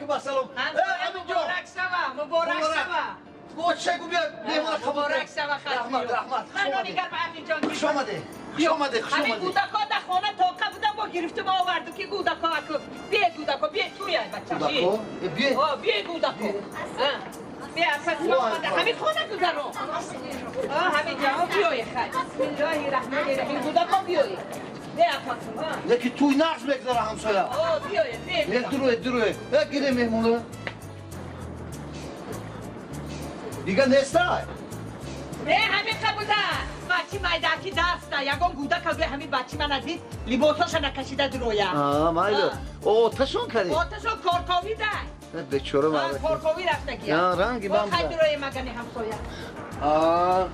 Алейкум ассалом. Муборак шава, муборак шава. Бо чегу бия меҳмона қабул. Муборак шава. Раҳмат, раҳмат. Ман нони гарм Амин ҷон. Хуш омадед. Хуш омадед, хуш ҳамин омадед. Гудако дар хона тоқа буда, бо гирифтум оварду ки гудако аку. Бие гудако, бие туя бача. Гудако? Э, бие. О, бие гудако. Бие пас омада ҳамин хона гузаро. О, ҳамин ҷо биёе хай. Бисмиллоҳи раҳмони раҳим. Гудако биёе. Бие пас. Яки туй нақш мегзара ҳамсоя. О, биёе, бие. Э, дуруе, дуруе. Э, гире меҳмона. Дига нестай? Не, ҳамин қабуда. Бачи майдаки даста. Ягон гудака гӯя ҳамин бачи мана дид, либосоша накашида дуроя. А, майли. Оташон кардӣ? Оташон корковида. Э, бечора мардак. Коркови рафтагия. А, ранги бам. Хай дуроя магани ҳамсоя. А,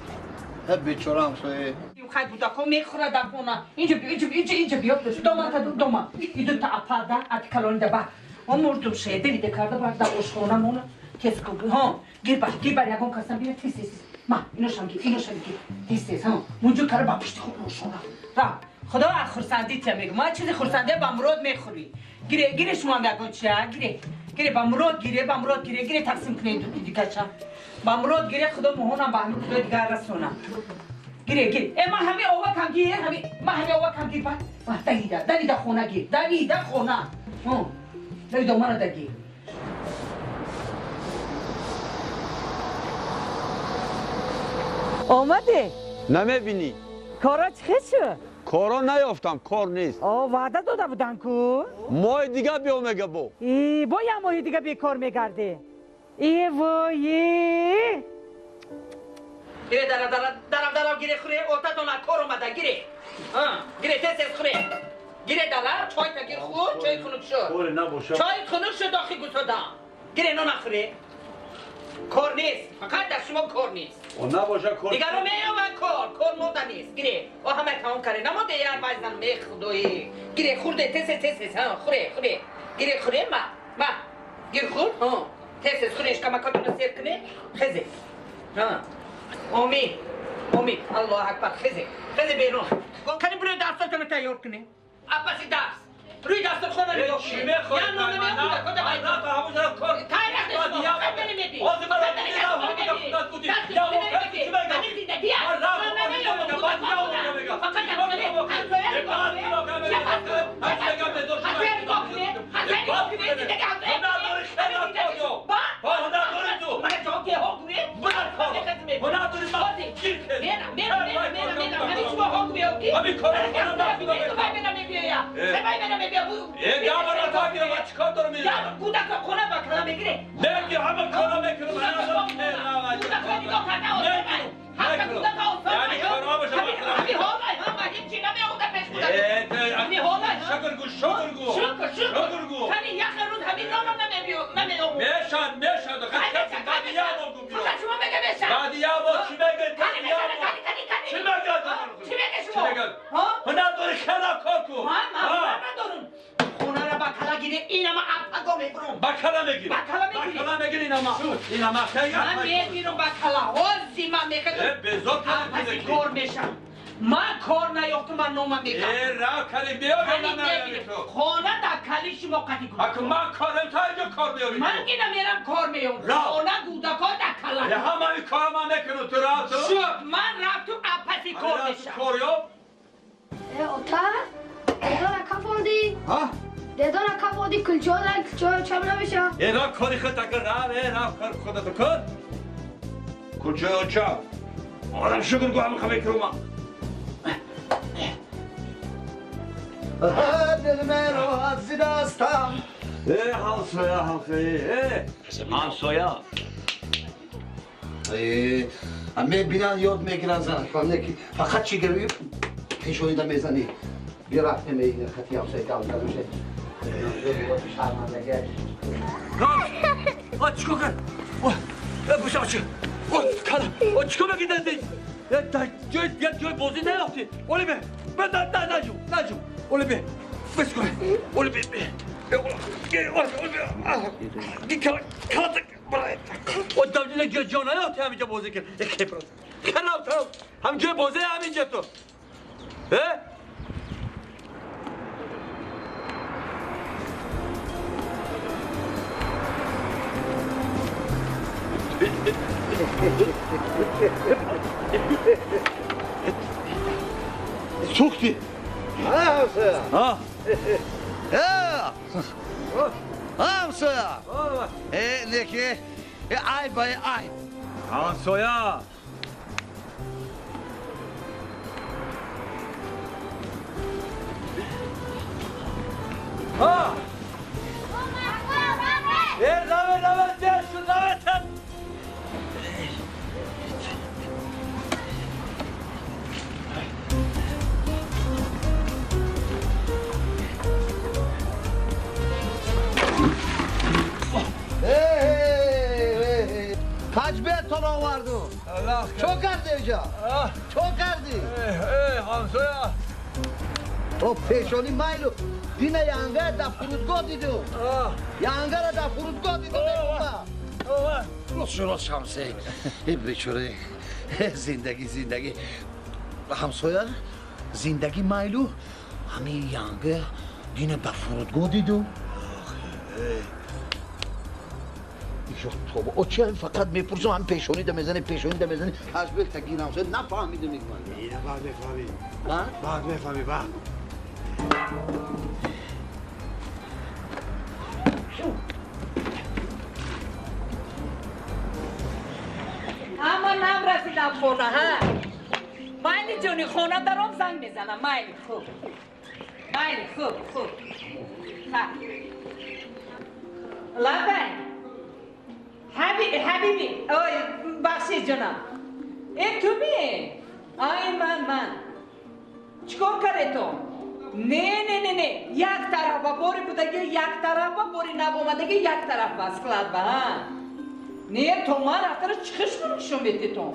э, бечора ҳамсоя. Хай гудако мехӯра дар хона. Инҷо биё, инҷо, инҷо, инҷо биё. Доман та дома. Иду та апада, ати калонида ба. Он мурдум шеде виде карда бар дар ошхона мона. Тез ку. Ҳо, гир бар, гир бар ягон касам биё тез тез. Ма, иношам гир, иношам гир. Тез тез, ҳо. Мунҷо кара ба пушти худ ошхона. Ра. Худо аз хурсандӣ тия мегӯ. Ма чизи хурсандӣ ба мурод мехӯрӣ. Гире, гире шумо ҳам ягон чия, гире. Гире ба мурод гире, ба мурод гире, гире тақсим кунед ду дигаша. Ба мурод гире, худо муҳонам ба ҳамин худои дигар расонам. Гире, гире. Э, ма ҳамин ова кам гир, ҳамин, ма ҳамин ова кам гир ба. Ва, давида, давида хона гир, давида хона. Ҳо. Давида мана да гир. Омадӣ? Намебинӣ? Кора чӣ хел шуд? Коро наёфтам, кор нест. О, ваъда дода будан ку? Моҳи дига биё мега бо. И, бо як моҳи дига бекор мегардӣ. И, вой. Гире дара дара дарам дарам гире хуре, отатон аз кор омада, гире. Гире тез тез хуре. Гире дала, чой та гир хур, чой хунук шуд. Коре набоша. Чой хунук шуд охи гусодам. Гире нона хуре. Кор нест, фақат дар шумо кор нест. О, набоша кор. Дигаро меёбанд кор, кор мода нест. Гире, о ҳама тамом каре. Намоде яр вайзан ме худои. Гире хурде тез тез тез, ҳа, хуре, хуре. Гире хуре ма, ма. Гир хур, ҳа. Тез тез хуре, шкамакатона сер куне. Хезе. Ҳа. Омин. Омин. Аллоҳ акбар, хезе. Хезе берун. Кани буре дарсатона тайёр куне. Апаси дарс. Рӯи дастурхона нигоҳ Чӣ кунед. мехоҳӣ? Я нона меёбуда, кода Ман на ҳамон кор. Тай рафте шумо. Хай намедӣ. Ҳозир ман рафтам, худат будӣ. Я чӣ мегам? Ман рафтам, мегам, баъд я мегам. Фақат ҳамсоя, ҳамсоя нигоҳ кунед. Ҳар чӣ мегам, безор шуд. Ҳамсоя нигоҳ кунед. Ҳамсоя нигоҳ кунед. Зиндагӣ ҳамсоя Ҳунар дорӣ, хеле кор ё. Ҳунар дорӣ ту. Мана ҷавоб диҳ, ҳо гӯед. Бирав кор. Ҳунар дорӣ, ман гир кардӣ. Мерам, мерам, мерам, мерам, мерам. Ҳамин шумо ҳо гӯед, ки? Ҳамин корро кунам, Ҳамсоя бинед, вай мена мебиёя. Вай мена мебиёя. Э, гамара та гирам, ман чӣ кор дорам инҷо? Я гудака хона ба кала мегире. Мегир, ҳама корро мекунам. Гудака нигоҳ карда, Мегирам, ҳамта мекунам. гудака осон. Яъне корҳо боша, ман кунам. Ҳамин ҳолай, ҳама ҳеҷ намеомада пеш гудака. Э, Ҳамин ҳолай. Шукр гӯ, шукр гӯ. Шукр, шукр. Шукр гӯ. Кани яхе рӯз ҳамин номам намебиё, намеомуд. Мешад, мешад. Баъди як моҳ гӯ биё. Фақат шумо мега мешад. Баъди як моҳ чӣ мегӯед? Кани Баъди як мешад, моҳ. кани, кани, кани. Чӣ мегӯяд? Чӣ мега Чӣ шумо? мегӯяд? Ҳа? Ҳунар дорӣ, хеле кор кун. Ман ман Ҳа. ҳунар надорам. Хонаро ба кала гире, инама апаго мебурам. Ба кала мегирӣ. Ба кала мегирӣ. Ба кала мегирӣ инама. Инама хеле. Ман мегирам ба кала. Ҳозир ман мехоҳам. Э, безор кардӣ Апаси кӯдаки. кор мешам. Ман кор наёфтам, ман номам мегам. Э, рав кали биё, Кали ман мегирам. намеёрӣ ту. Хона дар кали шумо қати кун. Аку ман корам та инҷо кор меёрӣ ту. Ман ки намерам кор меём. Рав. Хона гудако дар кала. Э, ҳамаи кора ман мекунам, ту рав ту. Шуд, ман рафтум апаси кор Рав ту мешам. кор ёб. Э, ота, дедона кафонди. Ҳа? Дедона кафонди, кулчода, кулчо чам намеша. Э, рав кори худта кун, рав, э, рав кори худата кун. Кулчои оча. Одам шукр гӯ, ҳама мекунам ман. Дилмеро аз дастам. Э, ҳамсоя, ҳамсоя, э, ҳамсоя. Э, мебинанд, ёд мегиранд занакон, не ки фақат чӣ гирӣ пешонида мезанӣ. Биё рафтем хати ҳамсоя гап задуше. Шармандагӣ. О, чикор кард? О, э, бушам чӣ? О, кала, о, чикор мекунӣ? Э, дар ҷой, як ҷой бозӣ наёфтӣ. Оли бе, бе, на, на, наҷу, наҷу. Оли бе, бес кун. Оли бе, бе. Э, ола, э, оли, оли бе. А, ди кала, кала, так, бара. О, давҷина ҷо ҷо наёфтӣ ҳаминҷо бозӣ кун. Э, кепрос. Харав, харав. Ҳам ҷои бозӣ ҳаминҷо ту. Э? Сӯхтӣ. Ҳамсоя. Ҳамсоя. Неки ай ба ай. Ҳамсоя. ҳа. Раве, раве, дешу, раве, тан. Каҷбетон оварду. Чо карди иҷа? Чо карди? Ҳамсоя. О пешонӣ майлу. Дина янга дар фурудгоҳ диду. Янгара дар фурудгоҳ диду мегуфта. Рост рост ҳамсоя. Э бечора. Зиндагӣ зиндагӣ. Ҳамсоя зиндагӣ майлу ҳамин янга дина дар фурудгоҳ диду. О чи ҳамин фақат мепурсам, ҳамин пешонӣ да мезанӣ, пешонӣ да мезанӣ. Ҳашбел тагир ҳамсоя нафаҳмиду мегӯям. Ина баъд мефаҳмӣ. Баъд мефаҳмӣ, баъд. Ҳама нам расидам хона, ҳа? Майли ҷони, хона даром занг мезанам. Майли, хуб. Майли, хуб, хуб. Ха. Лабай. Ҳабиби, ой, бахшид ҷонам. Э, ту ми? Ай, ман, ман. Чикор кардетон? Не, не, не, не. Як тарафа бори будаги, як тарафа бори набомадаги, як тарафа склад ба, ҳа? Не, то ман рафтара чиқиш нишон медитон.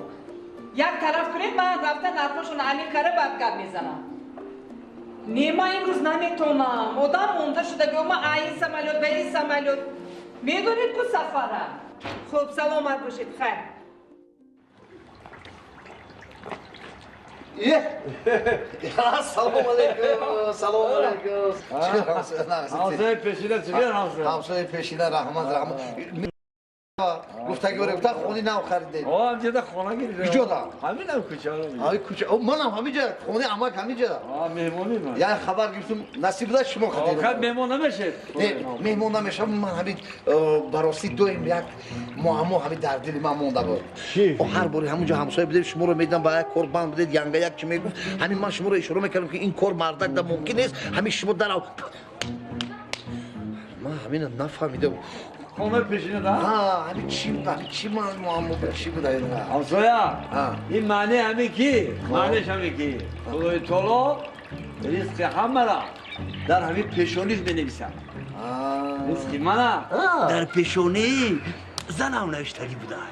Як тараф кунед, ман рафта нархошон аниқ кара баъд гап мезанам. Не, ман имрӯз наметонам. Одам монда шуда, ма ин самолёт ба ин самолёт. Медонед ку сафара? Хуб, саломат бошед, хайр. Салом алейкум, салом алейкум. Ҳамсояи пешина чӣ ҳамсоя? Ҳамсояи пешина, раҳмат, раҳмат. Гуфтаги бора, гуфта хони нав харидед. О, ҳамҷода хона гирифтем. Куҷода? Ҳаминам кӯча. Ҳамин кӯча. Манам ҳаминҷа, хонаи амак ҳаминҷа. А, меҳмонӣ ман. Як хабар гирифтум, насиб буда шумо хадид. Охир меҳмон намешед? Не, меҳмон намешам. Ман ҳамин барости доим як муаммо ҳамин дар дили ман монда буд. Ҳар бори ҳамунҷо ҳамсоя будем, шуморо медидам, ба як кор банд будед, янга як чӣ мегуфт. Ҳамин ман шуморо ишора мекардам, ки ин кор мардак да мумкин нест. Ҳамин шумо дарав. Ман ҳамина нафаҳмидам. Хонаи пешина да? Ҳа, ҳамин чӣ буд, ҳамин чӣ муаммо буд, чӣ буд ин? Ҳамсоя, ин маъне ҳамин ки, маънеш ҳамин ки, Худои таоло ризқи ҳамаро дар ҳамин пешониш менависад. Ризқи мана дар пешонии занам навиштагӣ будай.